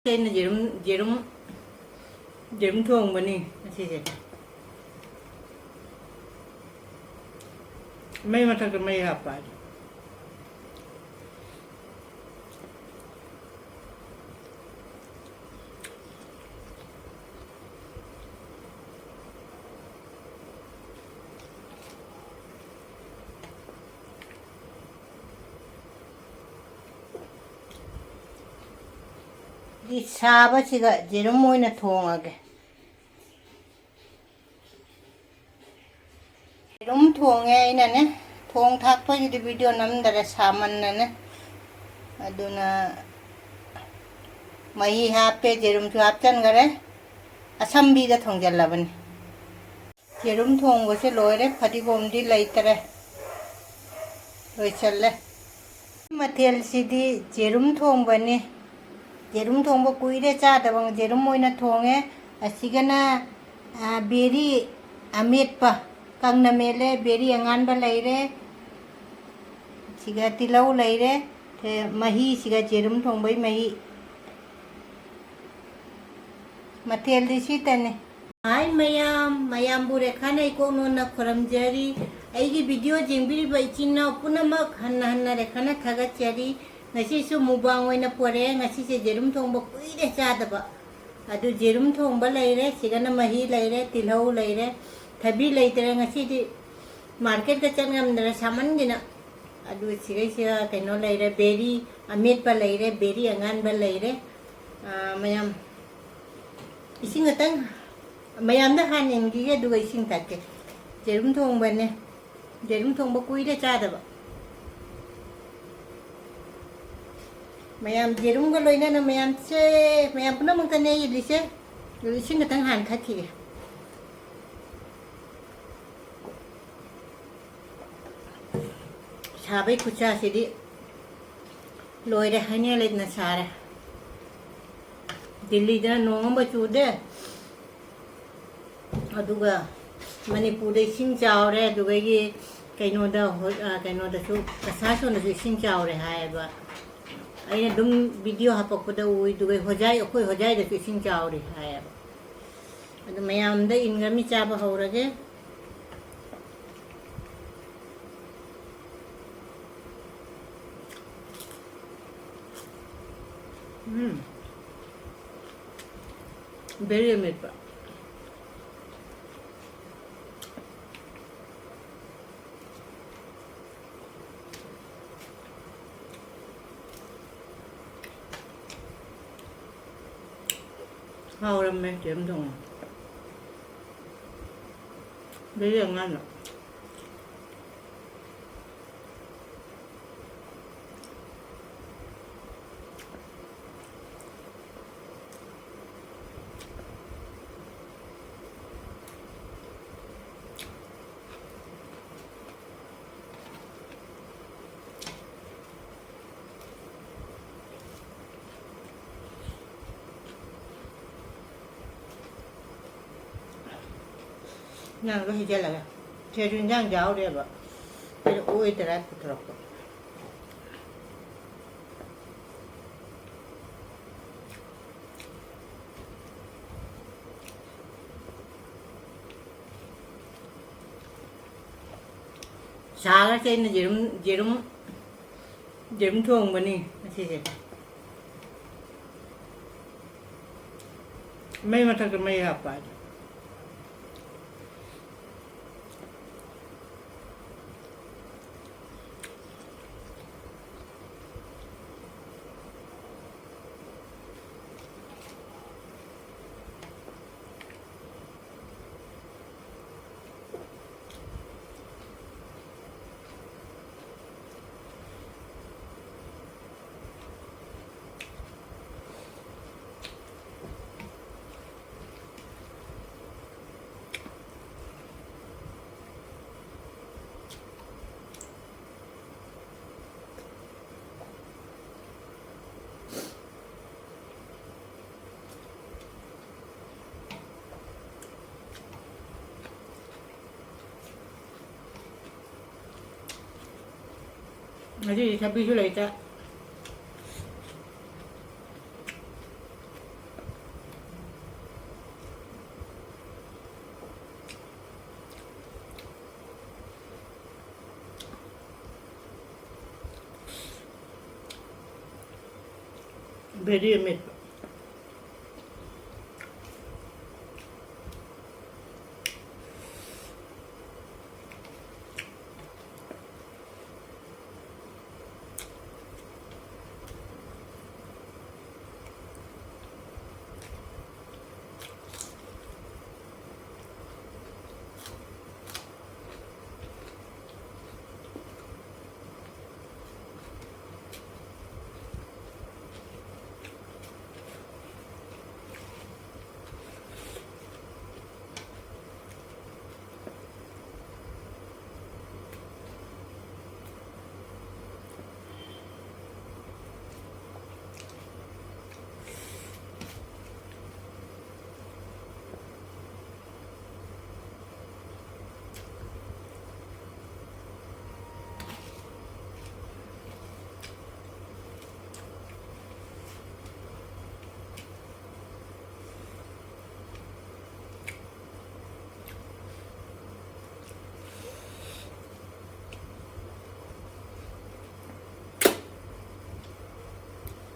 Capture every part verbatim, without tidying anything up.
ꯑꯩꯅ ꯌꯦꯔꯨꯝ, ꯌꯦꯔꯨꯝ, ꯌꯦꯔꯨꯝ ꯊꯣꯡꯕꯅꯤ ꯉꯁꯤꯁꯦ꯫ ꯃꯩ ꯃꯊꯛꯇ ꯃꯩ ꯍꯥꯞꯄ ꯍꯥꯏꯗꯣ꯫ ꯁꯥꯕꯁꯤꯒ ꯌꯦꯔꯨꯝ ꯑꯣꯏꯅ ꯊꯣꯡꯉꯒꯦ꯫ ꯌꯦꯔꯨꯝ ꯊꯣꯡꯉꯦ ꯑꯩꯅꯅꯦ꯫ ꯊꯣꯡ ꯊꯥꯛꯄꯒꯤꯗꯤ video ꯅꯝꯗꯔꯦ, ꯁꯥꯃꯟꯅꯅꯦ꯫ ꯑꯗꯨꯅ ꯃꯍꯤ ꯍꯥꯞꯄꯦ, ꯌꯦꯔꯨꯝꯁꯨ ꯍꯥꯞꯆꯟꯈꯔꯦ꯫ ꯑꯁꯝꯕꯤꯗ ꯊꯣꯡꯖꯜꯂꯕꯅꯤ꯫ ꯌꯦꯔꯨꯝ ꯊꯣꯡꯕꯁꯦ ꯂꯣꯏꯔꯦ, ꯐꯗꯤꯒꯣꯝꯗꯤ ꯂꯩꯇꯔꯦ, ꯂꯣꯏꯁꯜꯂꯦ꯫ ꯃꯊꯦꯜꯁꯤꯗꯤ ꯌꯦꯔꯨꯝ ꯊꯣꯡꯕꯅꯤ꯫ ꯌꯦꯔꯨꯝ ꯊꯣꯡꯕ ꯀꯨꯏꯔꯦ ꯆꯥꯗꯕ, ꯌꯦꯔꯨꯝ ꯑꯣꯏꯅ ꯊꯣꯡꯉꯦ꯫ ꯑꯁꯤꯒꯅ, ꯑ, ꯕꯦꯔꯤ ꯑꯃꯦꯠꯄ, ꯀꯪꯅ ꯃꯦꯠꯂꯦ, ꯕꯦꯔꯤ ꯑꯉꯥꯟꯕ ꯂꯩꯔꯦ, ꯁꯤꯒ ꯇꯤꯜꯍꯧ ꯂꯩꯔꯦ, ꯃꯍꯤꯁꯤꯒ ꯌꯦꯔꯨꯝ ꯊꯣꯡꯕꯩ ꯃꯍꯤ꯫ ꯃꯊꯦꯜꯗꯤ ꯁꯤꯇꯅꯤ꯫ ꯍꯥꯏ ꯃꯌꯥꯝ, ꯃꯌꯥꯝꯕꯨ ꯔꯦꯈꯥꯅ ꯏꯀꯣꯛ ꯅꯣꯟꯅ ꯈꯨꯔꯨꯝꯖꯔꯤ꯫ ꯑꯩꯒꯤ video ꯌꯦꯡꯕꯤꯔꯤꯕ ꯏꯆꯤꯟ ꯏꯅꯥꯎ ꯄꯨꯝꯅꯃꯛ ꯍꯟꯅ ꯍꯟꯅ ꯔꯦꯈꯥꯅ ꯊꯥꯒꯠꯆꯔꯤ꯫ ꯉꯁꯤꯁꯨ mukbang ꯑꯣꯏꯅ ꯄꯨꯔꯛꯑꯦ꯫ ꯉꯁꯤꯁꯦ ꯌꯦꯔꯨꯝ ꯊꯣꯡꯕ ꯀꯨꯏꯔꯦ ꯆꯥꯗꯕ꯫ ꯑꯗꯨ ꯌꯦꯔꯨꯝ ꯊꯣꯡꯕ ꯂꯩꯔꯦ, ꯁꯤꯒꯅ ꯃꯍꯤ ꯂꯩꯔꯦ, ꯇꯤꯜꯍꯧ ꯂꯩꯔꯦ꯫ ꯊꯕꯤ ꯂꯩꯇ꯭ꯔꯦ ꯉꯁꯤꯗꯤ, marketꯀ ꯆꯠ ꯉꯝꯗ꯭ꯔꯦ ꯁꯥꯃꯟꯒꯤꯅ꯫ ꯑꯗꯨ ꯁꯤꯒꯩꯁꯤꯒ ꯀꯩꯅꯣ ꯂꯩꯔꯦ, ꯕꯦꯔꯤ ꯑꯃꯦꯠꯄ ꯂꯩꯔꯦ, ꯕꯦꯔꯤ ꯑꯉꯥꯟꯕ ꯂꯩꯔꯦ꯫ ꯑꯥ, ꯃꯌꯥꯝ, ꯏꯁꯤꯡ ꯈꯛꯇꯪ ꯃꯌꯥꯝꯗ ꯍꯥꯟꯅ ꯏꯟꯈꯤꯒꯦ, ꯑꯗꯨꯒ ꯏꯁꯤꯡ ꯊꯛꯀꯦ꯫ ꯌꯦꯔꯨꯝ ꯊꯣꯡꯕꯅꯦ꯫ ꯌꯦꯔꯨꯝ ꯊꯣꯡꯕ ꯀꯨꯏꯔꯦ ꯆꯥꯗꯕ꯫ ꯃꯌꯥꯝ ꯌꯦꯔꯨꯝꯒ ꯂꯣꯏꯅꯅ ꯃꯌꯥꯝꯁꯦ, ꯃꯌꯥꯝ ꯄꯨꯝꯅꯃꯛꯇꯅꯦ ꯑꯩ ꯏꯜꯂꯤꯁꯦ꯫ ꯑꯗꯨ ꯏꯁꯤꯡ ꯈꯛꯇꯪ ꯍꯥꯟꯅ ꯊꯛꯈꯤꯒꯦ꯫ ꯁꯥꯕꯩ ꯈꯨꯠꯁꯥꯁꯤꯗꯤ ꯂꯣꯏꯔꯦ, ꯍꯥꯏꯅꯤꯡꯉꯥꯏ ꯂꯩꯇꯅ ꯁꯥꯔꯦ꯫ ꯗꯤꯜꯂꯤꯗ ꯅꯣꯡ ꯑꯃ ꯆꯨꯗꯦ, ꯑꯗꯨꯒ ꯃꯅꯤꯄꯨꯔꯗ ꯏꯁꯤꯡ ꯆꯥꯎꯔꯦ, ꯑꯗꯨꯗꯒꯤ ꯀꯩꯅꯣꯗ, ꯍꯣ-, ꯑ, ꯀꯩꯅꯣꯗꯁꯨ, ꯀꯁꯥꯔ ꯁꯣꯟꯗꯁꯨ ꯏꯁꯤꯡ ꯆꯥꯎꯔꯦ ꯍꯥꯏꯌꯦꯕ꯫ ꯑꯩꯅ ꯑꯗꯨꯝ ꯚꯤꯗꯤꯑꯣ ꯍꯥꯄꯛꯄꯗ ꯎꯏ, ꯑꯗꯨꯒ ꯍꯣꯖꯥꯏ, ꯑꯩꯈꯣꯏ ꯍꯣꯖꯥꯏꯗꯁꯨ ꯏꯁꯤꯡ ꯆꯥꯎꯔꯤ ꯍꯥꯏꯌꯦꯕ꯫ ꯑꯗꯨ ꯃꯌꯥꯝꯗ ꯏꯟꯒꯝꯃꯤ ꯆꯥꯕ ꯍꯧꯔꯒꯦ꯫ ꯎꯝ꯫ ꯕꯦꯔꯤ ꯑꯃꯦꯠꯄ꯫ ꯍꯥꯎꯔꯝꯃꯦ ꯆꯦꯔꯨꯝ ꯊꯣꯡꯕ꯫ ꯕꯦꯔꯤ ꯑꯉꯥꯡꯗꯣ꯫ ꯅꯪꯒ ꯍꯩꯖꯜꯂꯒ꯫ ꯁꯤꯗꯁꯨ ꯏꯟꯖꯥꯡ ꯌꯥꯎꯔꯦꯕ꯫ ꯑꯩꯅ ꯑꯣꯏ ꯇꯔꯥ ꯄꯨꯊꯣꯔꯛꯄ꯫ ꯁꯥꯒ ꯆꯦꯟꯅ ꯌꯦꯔꯨꯝ, ꯌꯦꯔꯨꯝ, ꯌꯦꯔꯨꯝ ꯊꯣꯡꯕꯅꯤ ꯉꯁꯤꯁꯦ꯫ ꯃꯩ ꯃꯊꯛꯇ ꯃꯩ ꯍꯥꯞꯄ ꯍꯥꯏꯗꯣ꯫ ꯉꯁꯤꯗꯤ ꯊꯕꯤꯁꯨ ꯂꯩꯇꯦ꯫ ꯚꯦꯔꯤ ꯑꯃꯦꯠꯄ꯫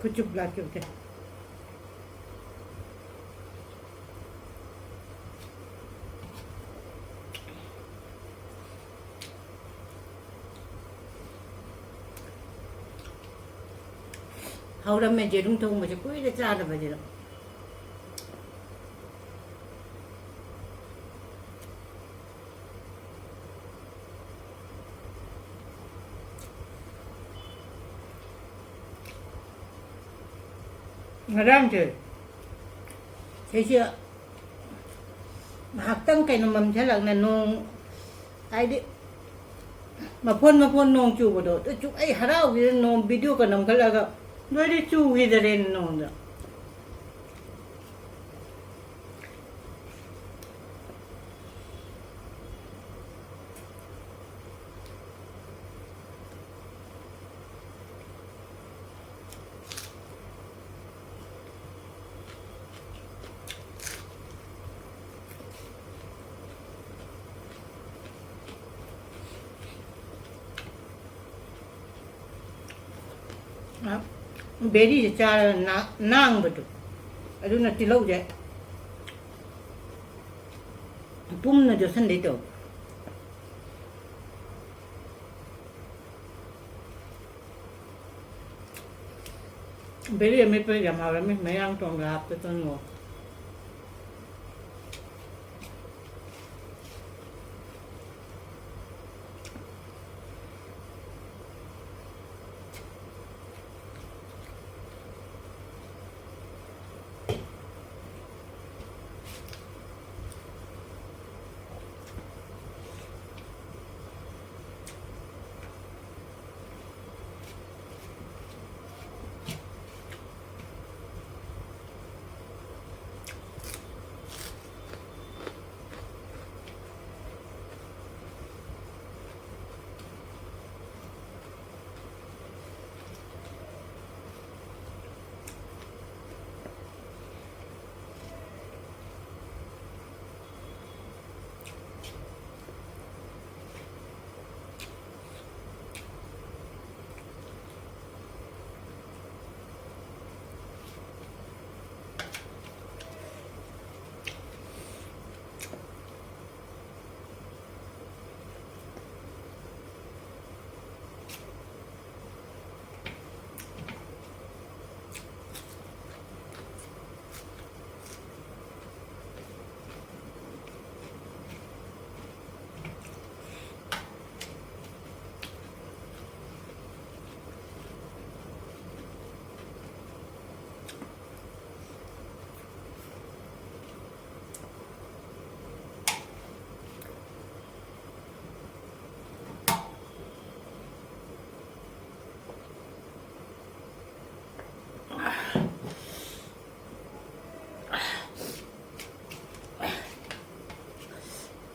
ꯈꯨꯠꯁꯨ ꯄꯨꯂꯥꯠꯀꯦ꯫ ꯍꯧꯔꯝꯃꯦ ꯌꯦꯔꯨꯝ ꯊꯣꯡꯕꯁꯦ ꯀꯨꯏꯔꯦ ꯆꯥꯗꯕꯁꯤꯗ꯫ ꯉꯔꯥꯡꯁꯦ ꯁꯤꯁꯦ ꯉꯥꯏꯍꯥꯛꯇꯪ ꯀꯩꯅꯣ ꯃꯝꯁꯤꯜꯂꯛꯅ ꯅꯣꯡ, ꯍꯥꯏꯗꯤ ꯃꯐꯣꯟ ꯃꯐꯣꯟ ꯅꯣꯡ ꯆꯨꯕꯗꯣ, ꯑꯗꯨ ꯆꯨ-, ꯑꯩ ꯍꯔꯥꯎꯈꯤꯗꯅ ꯅꯣꯡ ꯚꯤꯗꯤꯑꯣꯒ ꯅꯝꯈꯠꯂꯒ ꯂꯣꯏꯔꯦ, ꯆꯨꯈꯤꯗꯔꯦꯅ ꯅꯣꯡꯗ꯫ ꯑ, ꯕꯦꯔꯤꯁꯦ ꯆꯥꯔꯒ ꯅꯥ-, ꯅꯥꯡꯕꯗꯣ, ꯑꯗꯨꯅ ꯇꯤꯜꯍꯧꯁꯦ ꯄꯨꯝꯅ ꯌꯣꯠꯁꯟꯗꯩ ꯇꯧ꯫ ꯕꯦꯔꯤ ꯑꯃꯦꯠꯄ ꯌꯥꯝ ꯍꯥꯎꯔꯝꯃꯤ, ꯃꯌꯥꯡ ꯇꯣꯟꯒ ꯍꯥꯞꯄ ꯆꯪꯉꯣ꯫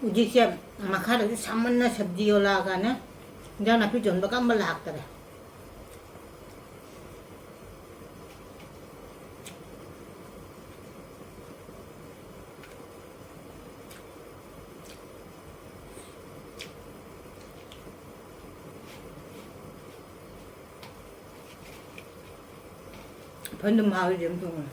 ꯍꯧꯖꯤꯛꯁꯦ ꯃꯈꯥꯗꯁꯨ ꯁꯥꯃꯟꯅ ꯁꯕꯖꯤ ꯌꯣꯜꯂꯛꯑꯒꯅꯦ ꯏꯟꯖꯥꯡ ꯅꯥꯄꯤ ꯌꯣꯟꯕꯒ ꯑꯝꯕ ꯂꯥꯛꯇꯔꯦ꯫ ꯐꯟꯗꯨꯝ ꯍꯥꯎꯋꯤ ꯌꯦꯔꯨꯝ ꯊꯣꯡꯕꯅ꯫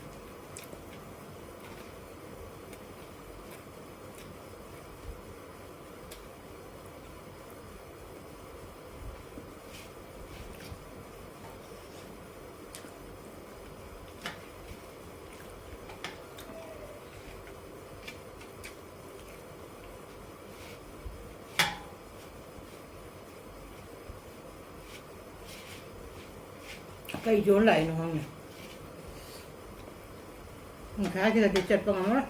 ꯀꯩ ꯖꯣꯟ ꯂꯥꯛꯏꯅꯣ ꯈꯪꯗꯦ꯫ ꯉꯁꯥꯏ ꯁꯤꯗꯗꯤ ꯆꯠꯄ ꯉꯝꯃꯔꯣꯏ꯫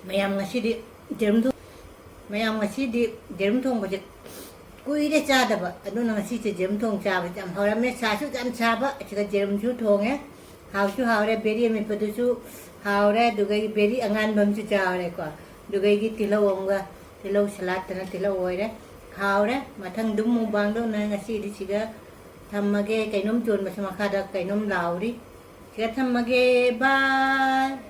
ꯃꯌꯥꯝ ꯉꯁꯤꯗꯤ ꯌꯦꯔꯨꯝ ꯊꯣꯡ-, ꯃꯌꯥꯝ ꯉꯁꯤꯗꯤ ꯌꯦꯔꯨꯝ ꯊꯣꯡꯕꯁꯦ ꯀꯨꯏꯔꯦ ꯆꯥꯗꯕ, ꯑꯗꯨꯅ ꯉꯁꯤꯁꯦ ꯌꯦꯔꯨꯝ ꯊꯣꯡ ꯆꯥꯕꯁꯦ ꯌꯥꯝ ꯍꯧꯔꯝꯃꯦ꯫ ꯁꯥꯁꯨ ꯌꯥꯝ ꯁꯥꯕ, ꯑꯁꯤꯒ ꯌꯦꯔꯨꯝꯁꯨ ꯊꯣꯡꯉꯦ, ꯍꯥꯎꯁꯨ ꯍꯥꯎꯔꯦ꯫ ꯕꯦꯔꯤ ꯑꯃꯦꯠꯄꯗꯨꯁꯨ ꯍꯥꯎꯔꯦ, ꯑꯗꯨꯒ ꯕꯦꯔꯤ ꯑꯉꯥꯟꯕ ꯑꯃꯁꯨ ꯆꯥꯔꯦꯀꯣ, ꯑꯗꯨꯒ ꯑꯩꯒꯤ ꯇꯤꯜꯍꯧ ꯑꯃꯒ, ꯇꯤꯜꯍꯧ ꯁꯂꯥꯠꯇꯅ ꯇꯤꯜꯍꯧ ꯑꯣꯏꯔꯦ, ꯍꯥꯎꯔꯦ꯫ ꯃꯊꯪ ꯑꯗꯨꯝ ꯃꯨꯛꯕꯥꯡꯗꯧꯅ ꯉꯁꯤꯗꯤ ꯁꯤꯒ ꯊꯝꯃꯒꯦ꯫ ꯀꯩꯅꯣꯝ ꯆꯣꯟꯕꯁꯨ ꯃꯈꯥꯗ ꯀꯩꯅꯣꯝ ꯂꯥꯎꯔꯤ꯫ ꯁꯤꯗ ꯊꯝꯃꯒꯦ꯫ ꯕꯥꯏ꯫